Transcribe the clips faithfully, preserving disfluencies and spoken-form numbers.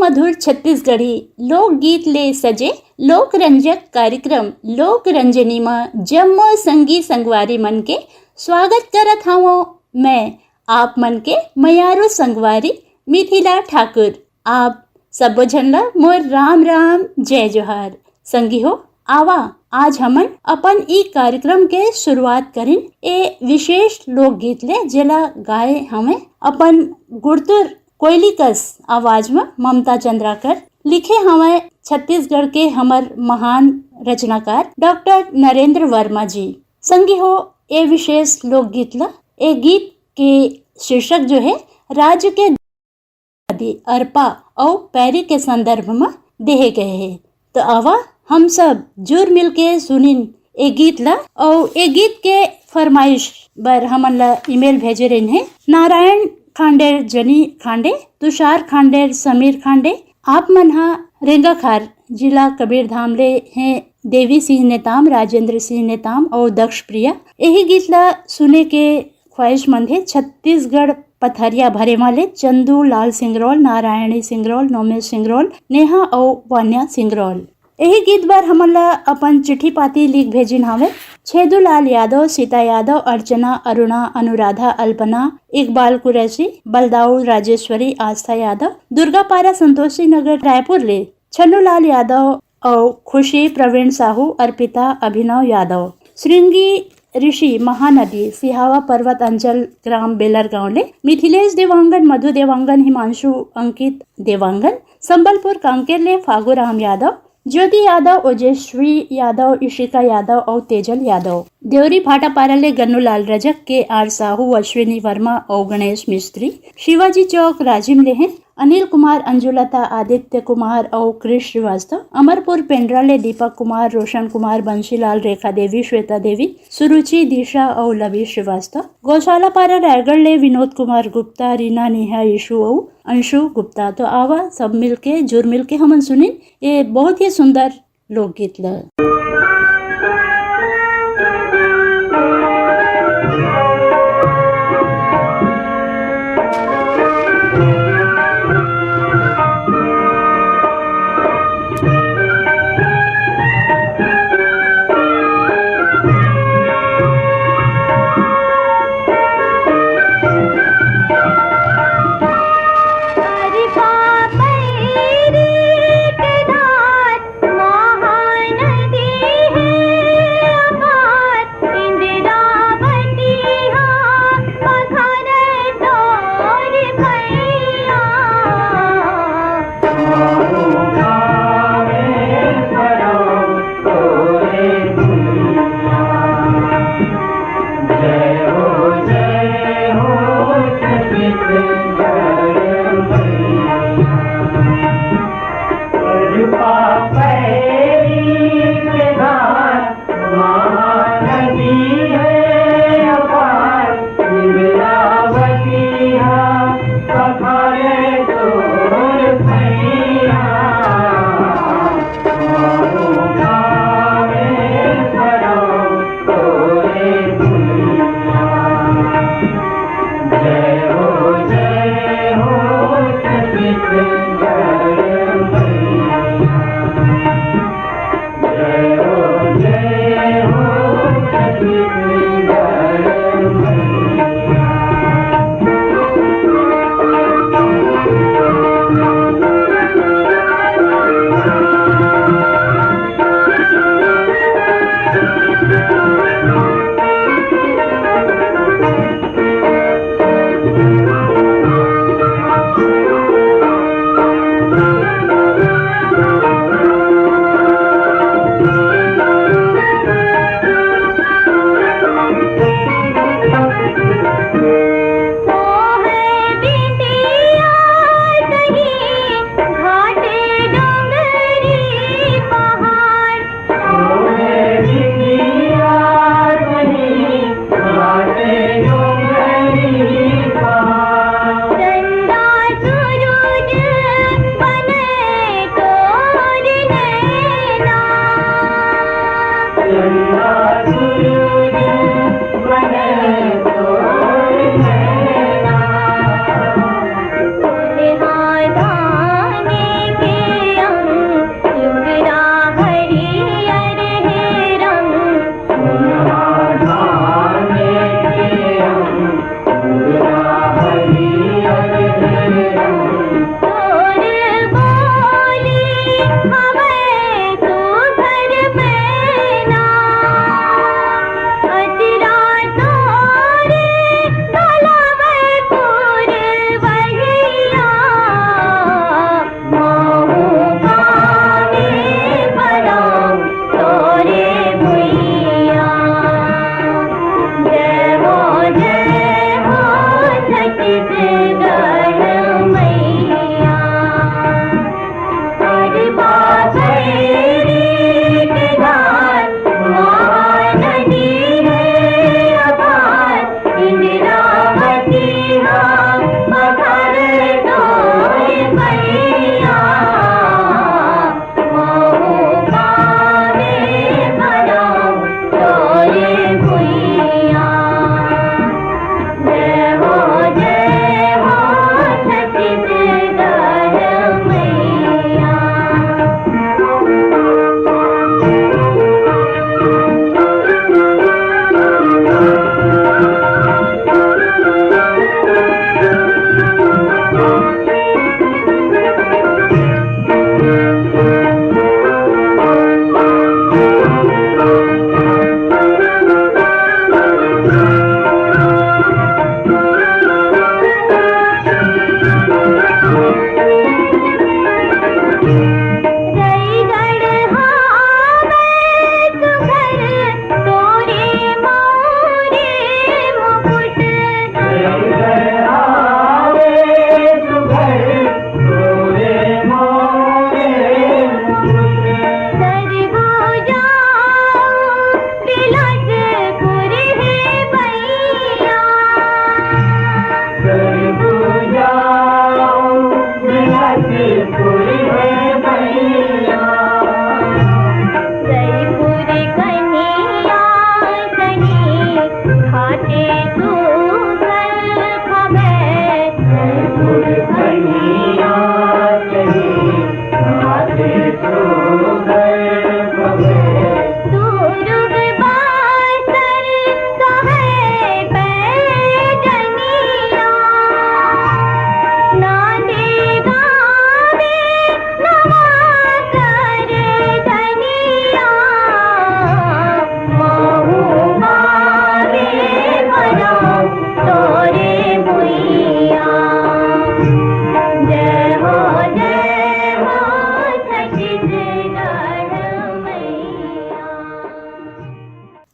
मधुर छत्तीसगढ़ी लोकगीत ले सजे लोकरंजक कार्यक्रम लोकरंजनी म जम्मो संगी संगवारी मन के स्वागत करत हवं मैं, आप मन के मयारू संगवारी मिथिला ठाकुर। आप सबो झन ल मोर राम राम, जय जोहार। संगी हो, आवा, आज हमन अपन ई कार्यक्रम के शुरुआत करिन ए विशेष लोकगीत ले, जेला गाए हवं अपन गुरतुर कोयली कस आवाज म ममता चंद्राकर। लिखे हवय छत्तीसगढ़ के हमर महान रचनाकार डॉक्टर नरेंद्र वर्मा जी। संगी हो, ए विशेष लोकगीत ल, ए गीत के शीर्षक जो है, राज्य के नदी अरपा अउ पैरी के संदर्भ म देहे गए हे। तो आवा, हम सब जुर मिल के सुनिन ए गीत ला। अउ ए गीत के फरमाइश बर हमन ला ईमेल भेजे रहिन हे नारायण खांडेर, जनी खांडे, तुषार खांडेर, समीर खांडे। आप मन हा रेंगाखार, जिला कबीरधाम ले हे देवी सिंह नेताम, राजेंद्र सिंह नेताम अउ दक्ष प्रिया। एही गीत ला सुने के ख्वाहिशमंद हे छत्तीसगढ़ पथरिया भरेमा ले चंदू लाल सिंगरौल, नारायणी सिंगरौल, नोमेश सिंगरौल, नेहा अउ वान्या सिंगरौल। एही गीत बर हमन ला अपन चिट्ठी पाती लिख भेजिन हावे छेदू लाल यादव, सीता यादव, अर्चना, अरुणा, अनुराधा, अल्पना, इकबाल कुरैशी, बलदाऊ राजेश्वरी, आस्था यादव, दुर्गापारा, संतोषी नगर, रायपुर ले छन्नूलाल यादव अउ खुशी, प्रवीण साहू, अर्पिता, अभिनव यादव, श्रृंगी ऋषि, महानदी, सिहावा पर्वत अंचल, ग्राम बेलर गांव ले मिथिलेश देवांगन, मधु देवांगन, हिमांशु, अंकित देवांगन, संबलपुर कांकेर ले फागू राम यादव, ज्योति यादव, ओजेश्वी यादव, इशिका यादव अउ तेजल यादव। देवरी भाटापारा ले गन्नूलाल रजक, के आर साहू, अश्विनी वर्मा अउ गणेश मिस्त्री। शिवाजी चौक राजिम ले हे अनिल कुमार, अंजुलता, आदित्य कुमार अउ कृष श्रीवास्तव। अमरपुर पेंड्रा ले दीपक कुमार, रोशन कुमार, बंशीलाल, रेखा देवी, श्वेता देवी, सुरुचि, दिशा अउ लवी श्रीवास्तव। गौशाला पारा रायगढ़ ले विनोद कुमार गुप्ता, रीना, नेहा, ईशु अउ अंशु गुप्ता। तो आवा, सब मिलके, जुर मिलके हमन सुनिन ये बहुत ही सुंदर लोकगीत ल।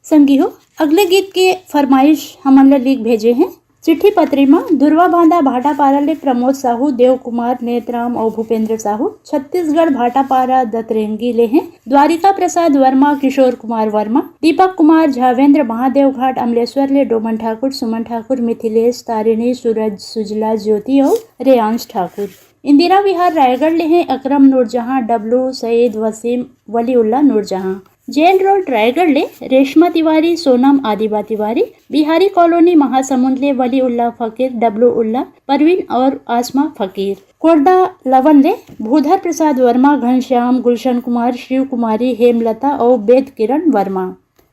संगी हो, अगले गीत के फरमाइश हमन ला लिख भेजे हैं चिट्ठी पत्री म। दुर्वा बांधा भाटापारा ले प्रमोद साहू, देव कुमार, नेतराम अउ भूपेंद्र साहू, छत्तीसगढ़ भाटापारा दतरेंगी ले हैं। द्वारिका प्रसाद वर्मा, किशोर कुमार वर्मा, दीपक कुमार, झावेंद्र, महादेव घाट अमलेश्वर ले डोमन ठाकुर, सुमन ठाकुर, मिथिलेश, तारिणी, सूरज, सुजला, ज्योति अउ रेयांश ठाकुर। इंदिरा विहार रायगढ़ ले हैं अकरम नूरजहां, डब्लू, सईद, वसीम, वलीउल्ला नूरजहां। जेल रोड रायगढ़ ले रेशमा तिवारी, सोनम, आदिबा तिवारी। बिहारी कॉलोनी महासमुंद ले वलीउल्ला फकीर, डब्लू उल्ला, परवीन और आसमा फकीर। कोटदा लवन ले भूधर प्रसाद वर्मा, घनश्याम, गुलशन कुमार, शिव कुमारी, हेमलता और वेद किरण वर्मा।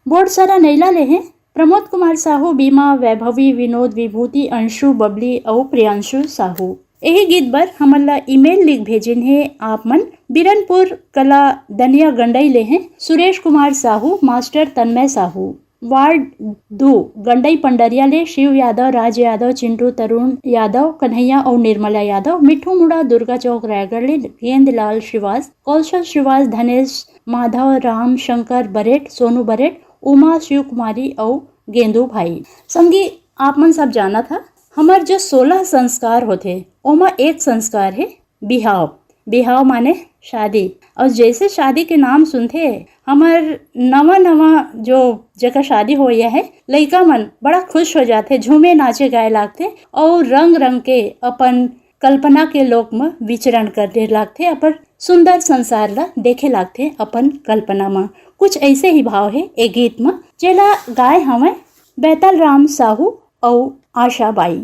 बोरसरा नैला ले हैं प्रमोद कुमार साहू, बीमा, वैभवी, विनोद, विभूति, अंशु, बबली अउ प्रियांशु साहू। यही गीत बर हमन ला ईमेल लिख भेजिन हे आप मन। बिरनपुर कला दनिया गंडई ले हैं सुरेश कुमार साहू, मास्टर तन्मय साहू। वार्ड दो गंडई पंडरिया ले शिव यादव, राज यादव, चिंटू, तरुण यादव, कन्हैया अउ निर्मला यादव। मिट्ठू मुड़ा दुर्गा चौक रायगढ़ ले गेंदलाल श्रीवास, कौशल श्रीवास, धनेश, माधव, राम, शंकर बरेट, सोनू बरेट, उमा, शिव कुमारी अउ गेंदू भाई। संगी, आप मन सब जानत हा, हमर जो सोलह संस्कार होथे, ओमा एक संस्कार हे बिहाव। बिहाव माने शादी। और जैसे शादी के नाम सुनथे, हमर नवा नवा जो जेकर शादी होइया है, लइका मन बड़ा खुश हो जाथे, झूमे नाचे गाए लागथे और रंग रंग के अपन कल्पना के लोक म विचरण करे लागथे, अपन सुंदर संसार ला देखे लागथे अपन कल्पना म। कुछ ऐसे ही भाव हे ए गीत म, जेला गाए हवय बैतल राम साहू अउ आशा बाई।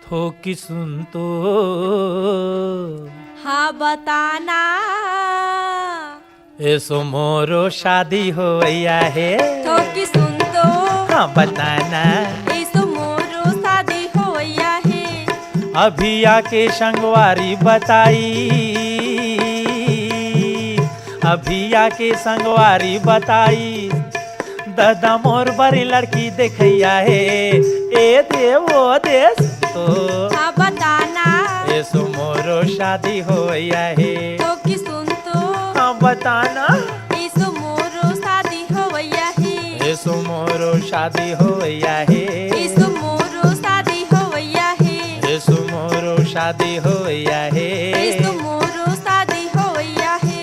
थोकी सुन तो। हाँ, बताना। एसो मोरो शादी होवैया हे। थोकी सुन तो। हाँ, बताना। एसो मोरो शादी होवैया हे। अभी आके संगवारी बताई, अभी आके संगवारी बताई, दादा मोर बरी लड़की देखैया हे। ए दे ओ दे सुन तो। हाँ, बताना। एसो मोरो शादी होवैया हे। थोकी सुन तो। हाँ, बताना। एसो मोरो शादी होवैया हे। एसो मोरो शादी होवैया हे। एसो मोरो शादी होवैया हे। एसो मोरो शादी होवैया हे। एसो मोरो शादी होवैया हे।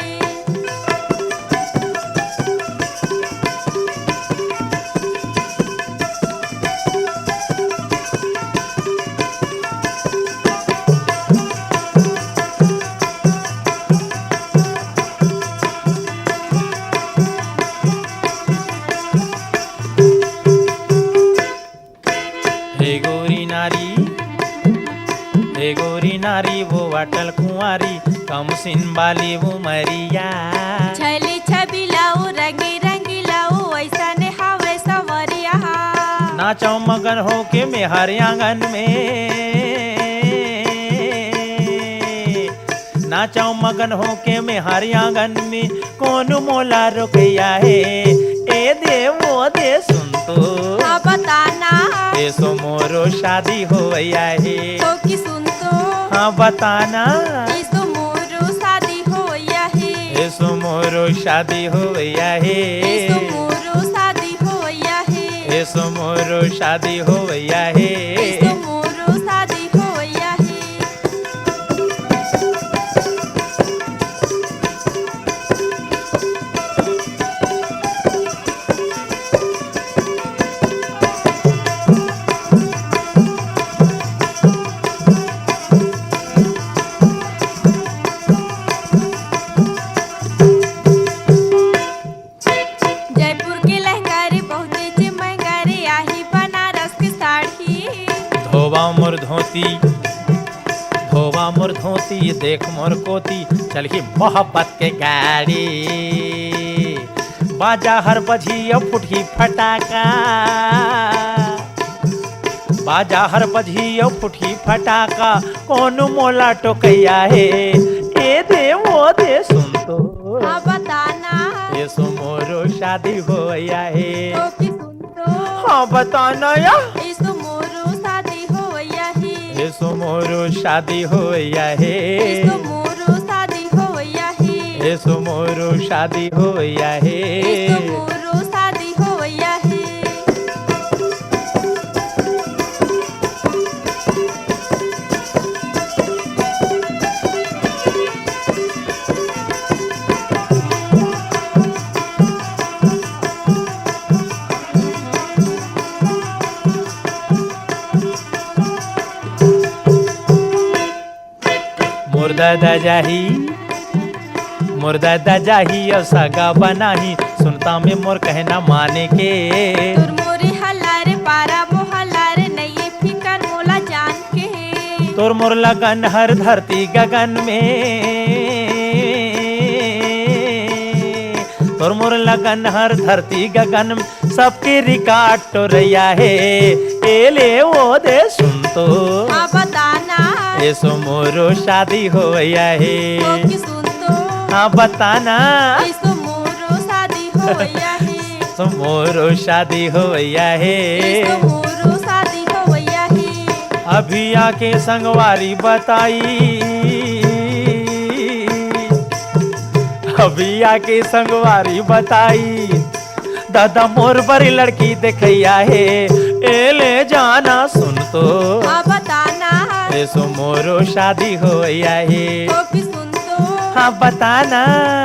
हे गोरी नारी, हे गोरी नारी, वो अटल कुंवारी, कम सिन बाली उमरिया। छली छबिला ओ रंगी रंगीला ओ, ऐसने हावे सवरिया। नाचो मगन होके मेहर आंगन में, नाचो मगन होके मेहर आंगन में, कोन मोला रोकैया हे। ए दे ओ दे सुन तो। हाँ, बताना। एसो मोरो शादी होवैया हे। थोकी सुन तो। हाँ, बताना। एसो मोरो शादी होवैया हे। एसो मोरो शादी होवैया हे। एसो मोरो शादी होवैया हे। एसो मोरो शादी होवैया हे। एसो मोरो शादी होवैया हे। जयपुर के लहंगा रे, बहुते जे महंगा रे, आही बनारस के साड़ी। धोवा मोर धोती, धोवा मोर धोती, देख मोर कोती, चलही मोहब्बत के गाड़ी। बाजा हर बजी अउ फुटही फटाका, बाजा हर बजी अउ फुटही फटाका, कोन मोला टोकैया हे। ए दे ओ दे सुन तो। हाँ, बताना। एसो मोरो शादी होवैया हे। थोकी सुन तो। हाँ, बताना या। एसो मोरो शादी होवैया हे। एसो तो मोरो शादी होया हे। एसो मोरो शादी होया हे। एसो मोरो शादी होया हे। एसो मोरो शादी होया हे। मोर दादा जाही, मोर दादा जाही अउ सगा बनाही, सुनता में मोर कहना माने के। तोर मोरे हल्ला रे पारा मोहल्ला रे, नइये फिकर मोला जान के। तोर मोर लगन हर धरती गगन में, तोर मोर लगन हर धरती गगन में, सबके रिकॉर्ड टोरैया हे। ए ले ओ दे सुन तो। हाँ बताना। एसो मोरो शादी होया हे। ओ कि सुन तो। हाँ बताना। एसो मोरो शादी होया हे। एसो मोरो शादी होया हे। एसो मोरो शादी होया हे। अभी आके संगवारी बताई, अभी आके संगवारी बताई, दादा मोर बरी लड़की देखैया हे। ए ले जाना सुन तो। हाँ बताना। एसो मोरो शादी होया हे। ओ कि सुन तो। हाँ बताना।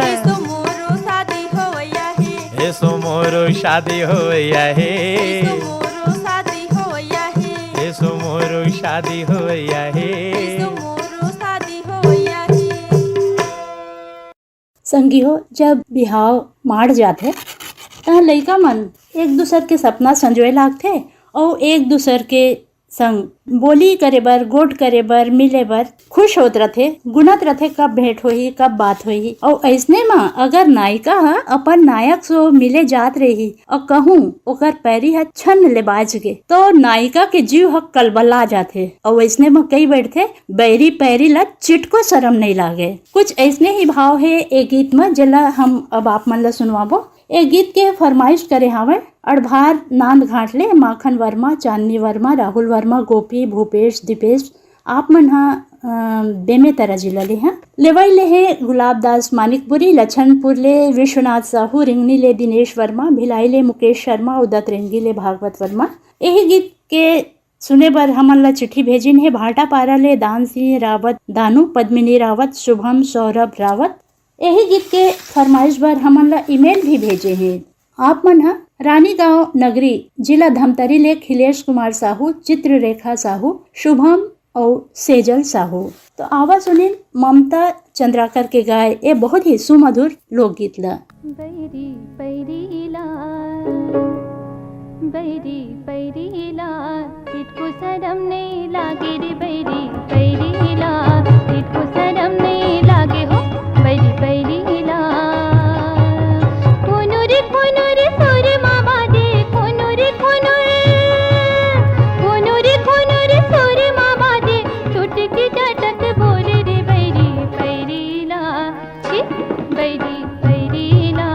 एसो मोरो शादी होया हे। एसो मोरो शादी होया हे। एसो मोरो शादी होया हे। एसो मोरो शादी होया हे। एसो मोरो शादी होया हे। संगी हो, जब बिहाव माढ़ जाथे, त लइका मन एक दूसर के सपना संजोए लागथे अउ एक दूसर के संग बोली करे बर, गोठ करे बर, मिले बर खुश होत रथे, गुनत रथे कब भेंट होही, कब बात होही। अउ अइसने म अगर नायिका ह अपन नायक सो मिले जात रही अउ कहूँ ओकर पैरी ह छन ले बाज गे, तो नायिका के जीव ह कलबला जाथे। अउ अइसने म कई बैठथे, बैरी पैरी ल चिटको शरम नइ लागे। कुछ अइसने ही भाव हे ए गीत म, जेला हम अब आप मन ल सुनवाबो। ए गीत के फरमाइश करे हावय अड़भार नांद घाट ले माखन वर्मा, चांदनी वर्मा, राहुल वर्मा, गोपी, भूपेश, दीपेश, आप मन ह, अ, बेमेतरा जिला ले ह। लेवई ले हे गुलाब दास मानिकपुरी, लछनपुर ले विश्वनाथ साहू, रिंगनी ले दिनेश वर्मा, भिलाई ले मुकेश शर्मा, उदत रेंगी ले भागवत वर्मा। एही गीत के सुने बर हमन ला चिट्ठी भेजिन हे भाटापारा ले दान सिंह रावत, दानू, पद्मिनी रावत, शुभम, सौरभ रावत। एही गीत के फरमाइश बर हमन ला ईमेल भी भेजे हे। आप मन ह रानीगांव नगरी, जिला धमतरी ले खिलेश कुमार साहू, चित्ररेखा साहू, शुभम अउ सेजल साहू। तो आवा सुनिन ममता चंद्राकर के गाए ए बहुत ही सुमधुर लोकगीत ला। बैरी पैरी ला, बैरी पैरी ला, चिटको शरम नहीं लागे रे बैरी पैरी ला, चिटको शरम नहीं लागे हो बैरी पैरी ला। कोनो रे कोनो रे सोरे मामा दे, कोनो रे कोनो रे, कोनो रे कोनो रे सोरे मामा दे, टूट के चटक बोले रे बैरी पैरी ला। छी, बैरी, बैरी ला,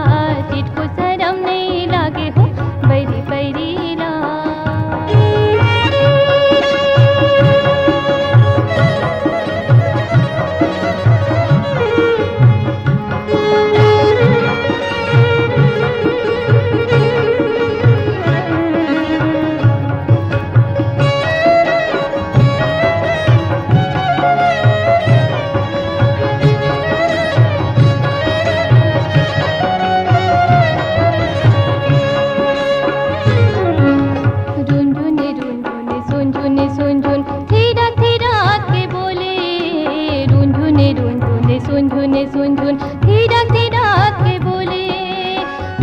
चिटको शरम नहीं लागे हो, बैरी, बैरी ला। रुनझुने रुनझुने सुनझुने सुनझुन, थीरा थीरा के बोले। रुनझुने रुनझुने सुनझुने सुनझुन, थीरा थीरा के बोले।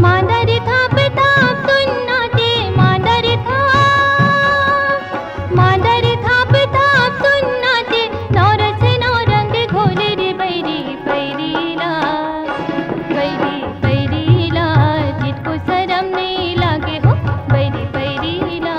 मांदर थाप थाप सुनना दे, मांदर थाप, मांदर थाप थाप सुनना दे। नौरस नौरंग घोले रे बैरी पैरी ला, बैरी पैरी ला, चिटको शरम नहीं लागे हो बैरी पैरी ला।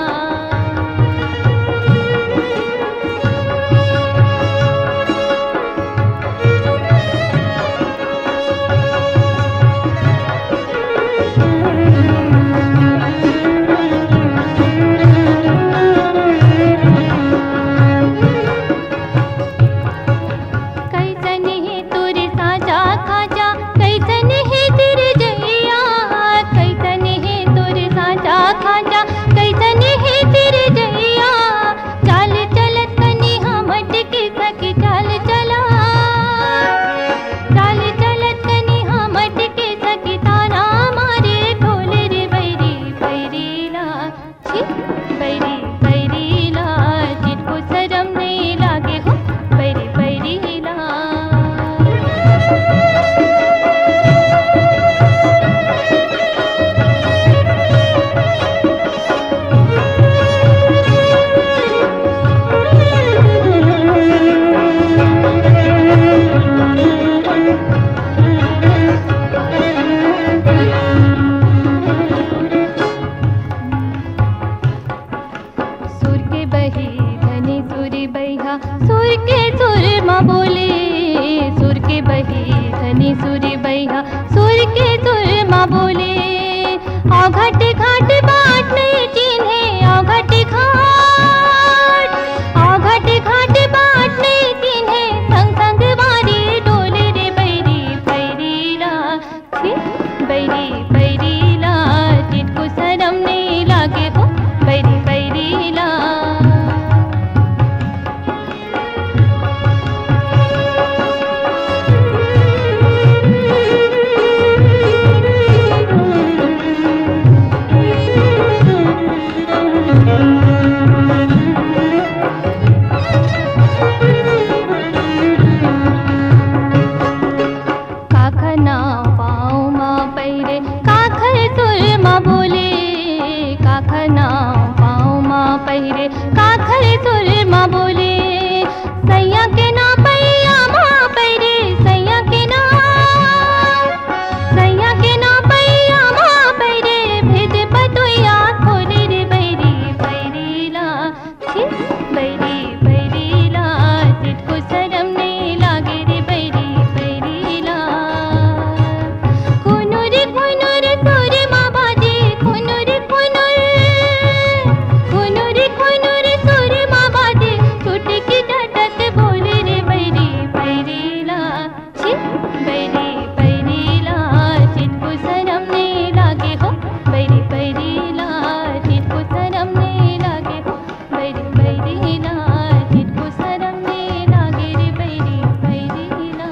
सुर के सुर म बोले, सुर के बही धनी सुर बइहा, सुर के सुर म बोले। अवघट घाट बाट नइ चिन्हे, अवघट घाट, अवघट घाट बाट नइ चिन्हे, संग संग वारी डोले रे बैरी पैरी ला। बैरी बैरी ला, चिटकू सरम नइ लागे हो, बैरी बैरी ला। काखर नाव पाँव म पहिरे, काखर सुर म बोले। काखर नाव पाँव म पहिरे, काखर सुर म बोले। सैया के नाव पैया म पहिरे, सैया के नाव, सैया के नाव पैया म पहिरे। भेजे पतोइया खोले रे बैरी बैरी ला। बैरी बैरी ला, चिटकू सरम नइ लागे रे बैरी बैरी ला। खुनुर खुनुर सुर मा बाजे, खुनुर खुनुर, खुनुर खुनुर सुर मा बाजे। चुटकी डाटत बोले रे बैरी बैरी ला। बैरी बैरी ला, चिटकू सरम नइ लागे हो। बैरी बैरी ला, चिटकू सरम नइ लागे हो। बैरी बैरी ला, चिटकू सरम नइ लागे रे बैरी बैरी ला।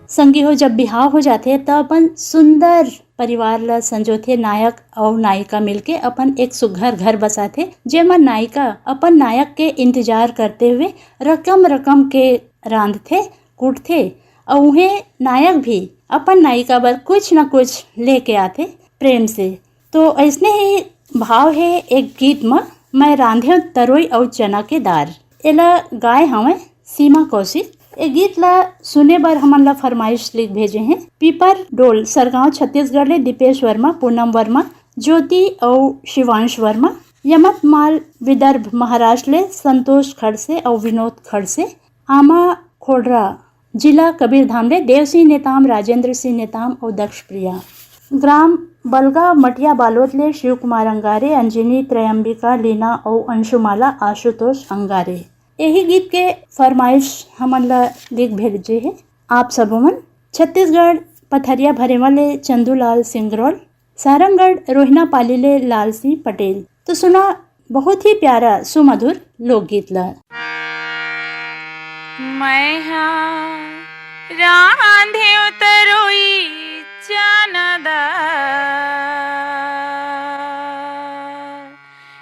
संगी हो, जब बिहाव हो जाथे, त अपन सुंदर परिवार ला संजोथे। नायक अउ नायिका मिलके अपन एक सुघर घर बसाथे, जेमा नायिका अपन नायक के इंतजार करते हुए रकम रकम के रांधथे, कूटथे, अउ उहें नायक भी अपन नायिका बर कुछ न कुछ लेके आथे प्रेम से। तो अइसने ही भाव हे एक गीत म, मैं रांधेव तरोई अउ चना के दार। एला गाए हवंय सीमा कौशिक। ए गीत ला सुने बर हमन ला फरमाइश लिख भेजे हैं पीपर डोल, सरगांव, छत्तीसगढ़ ले दीपेश वर्मा, पूनम वर्मा, ज्योति अउ शिवांश वर्मा। यमतमाल, विदर्भ, महाराष्ट्र ले संतोष खड़से अउ विनोद खड़से। आमा खोड़रा, जिला कबीरधाम ले देव सिंह नेताम, राजेंद्र सिंह नेताम अउ दक्ष प्रिया। ग्राम बलगा, मटिया बालोद ले शिव कुमार अंगारे, अंजनी, त्रयंबिका, लीना अउ अंशुमाला, आशुतोष अंगारे। यही गीत के फरमाइश हमन ला लिख भेजे हे आप सबो मन। छत्तीसगढ़ पथरिया भरेवा ले चंदूलाल सिंगरौल, सारंगढ़ रोहिना पाली ले लाल सिंह पटेल। तो सुना बहुत ही प्यारा सुमधुर लोकगीत ला। मैं हा रांधेव तरोई चना दार,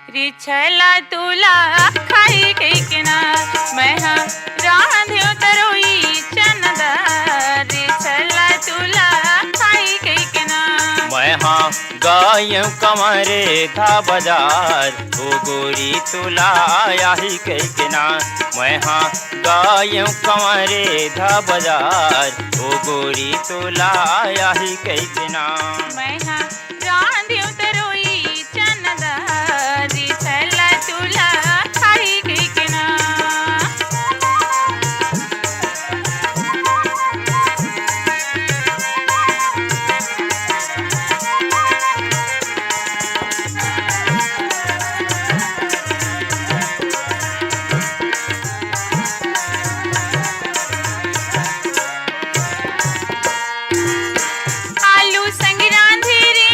रे छला तुला खाई कहिके ना। मैं हा रांधेव तरोई चना दार, रे छला तुला खाई कहिके ना। मैं हा गायेव कंवरे धा बजार, ओ गोरी तुला आही कहिके ना। मैं हा गायेव कंवरे धा बजार, ओ गोरी तुला आही कहिके ना। मैं हा रांधेव तरोई चना दार, रे छला तुला खाई कहिके ना। आलू संग रांधे रे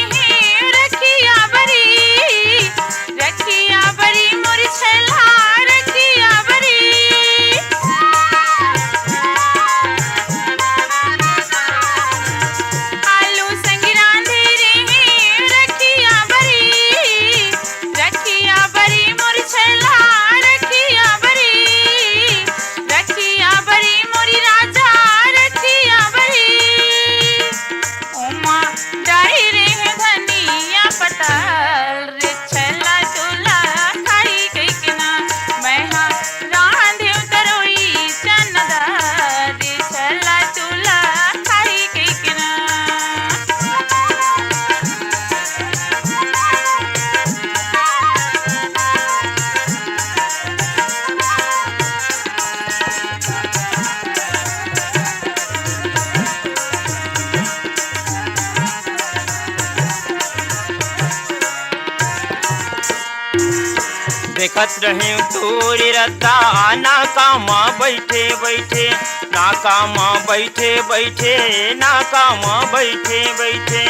देखत रहेंव तोरे रद्दा, नाका म बइठे बइठे, नाका म बइठे बइठे, नाका म बइठे बइठे।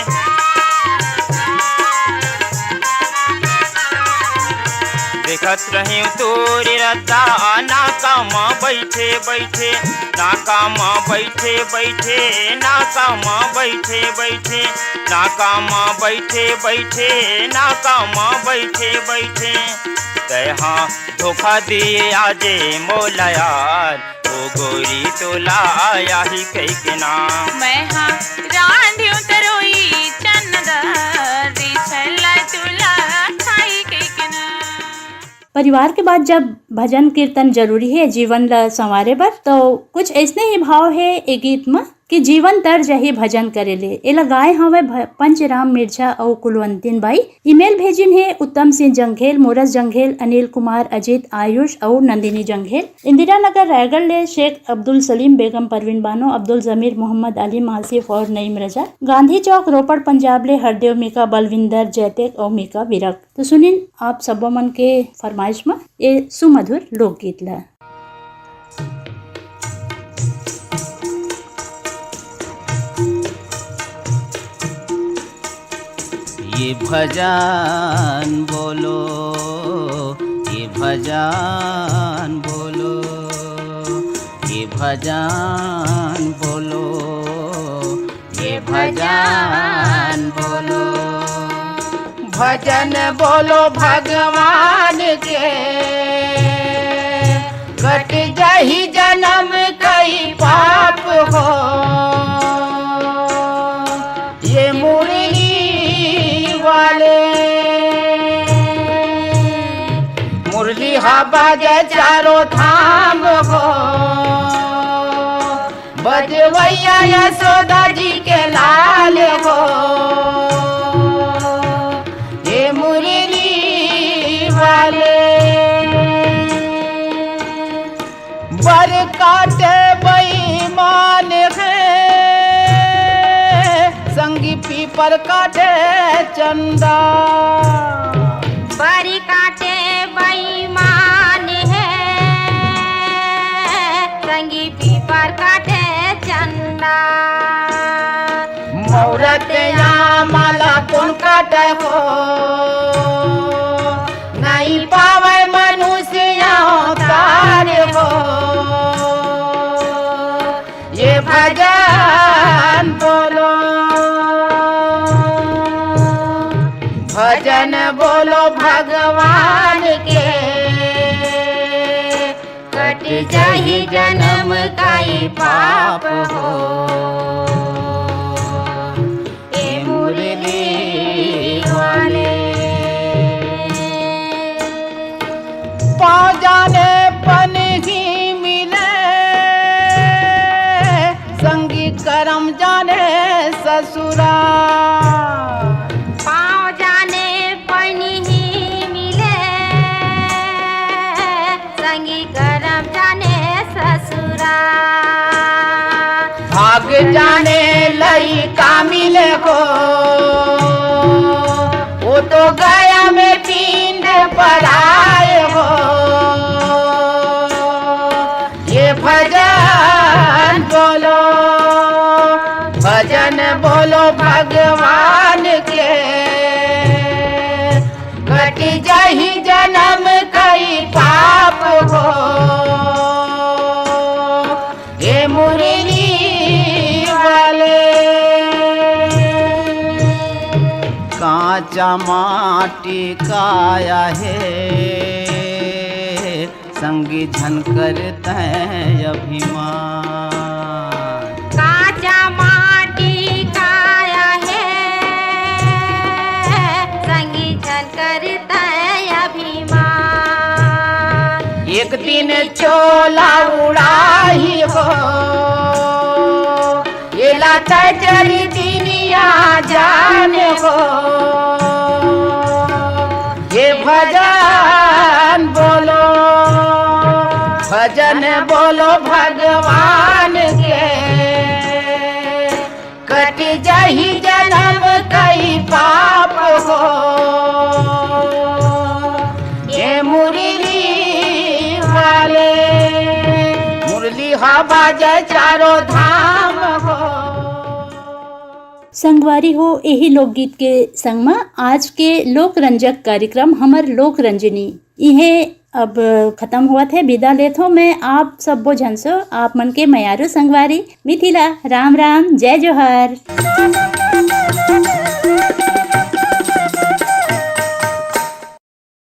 देखत रहेंव तोरे रद्दा, नाका म बइठे बइठे, नाका म बइठे बइठे, नाका म बइठे बइठे, नाका म बइठे बइठे, नाका म बइठे बइठे। तैं हा धोखा दिए आजे मोला यार, ओ गोरी तोला आही कहिके ना। मैं हा रांधियों तरोई चना दार, रिझल ला तोला खाही कहिके ना। परिवार के बाद जब भजन कीर्तन जरूरी हे जीवन ला संवारे बर, तो कुछ अइसने ही भाव हे ए गीत म कि जीवन तर जाही भजन करे ले। एला गाए हवय भ-, पंचराम मिर्झा अउ कुलवंतिन बाई। ईमेल भेजिन हे उत्तम सिंह जंघेल, मोरस जंघेल, अनिल कुमार, अजीत, आयुष अउ नंदिनी जंघेल। इंदिरा नगर रायगढ़ ले शेख अब्दुल सलीम, बेगम परवीन बानो, अब्दुल जमीर, मोहम्मद अली, मासिफ और नईम रजा। गांधी चौक रोपड़ पंजाब ले हरदेव, मीका बलविंदर, जैतेक अउ मीका विरक। तो सुनिन आप सब्बो मन के फरमाइश म ए सुमधुर लोकगीत ला। ये भजन बोलो, ये भजन बोलो, ये भजन बोलो, ये भजन बोलो। भजन बोलो भगवान के, कट जाही जन्म कई पाप हो। ये मुरली वाले मुरली हा बाजे चारों धाम हो, बजवैया यशोदा जी के लाल हो। ये मुरली वाले बर काटे बेईमान हे, संगी पीपर काटे चंदा। बर काटे बेईमान हे, संगी पीपर काटे चंदा। मौरत या माला कोन काटे हो, नहीं पावे मनुष्य अवतार हो। ये भजन बोलो, भजन बोलो भगवान के, कट जाही जन्म काई पाप हो। ए मुरली वाले। पाँव जाने पनही मिले, संगी करम जाने ससुरा। पाँव जाने पनही मिले, संगी करम जाने ससुरा। भाग जाने लइका मिले हो, वो तो गया में पिंड पराए हो। ये भजन बोलो, भजन बोलो भगवान के, कट जाही जन्म कई पाप हो। ए मुरली वाले। कांचा माटी काया हे, संगी झन कर तैं अभिमान। कांचा माटी काया हे, संगी झन कर तैं अभिमान। एक दिन चोला उड़ाही हो, एला तैं चरी दिनिया जाने हो। ये भजन बोलो, भजन बोलो भगवान के, कट जाही जन्म कई पाप हो। ये मुरी हा बाजे चारों धाम हो। संगवारी हो, यही लोकगीत के संग म आज के लोक रंजक कार्यक्रम हमर लोक रंजनी इहे अब खत्म होवत हे। विदा लेथो मैं आप सब्बो झन सो, आप मन के मयारू संगवारी मिथिला। राम राम, जय जोहार।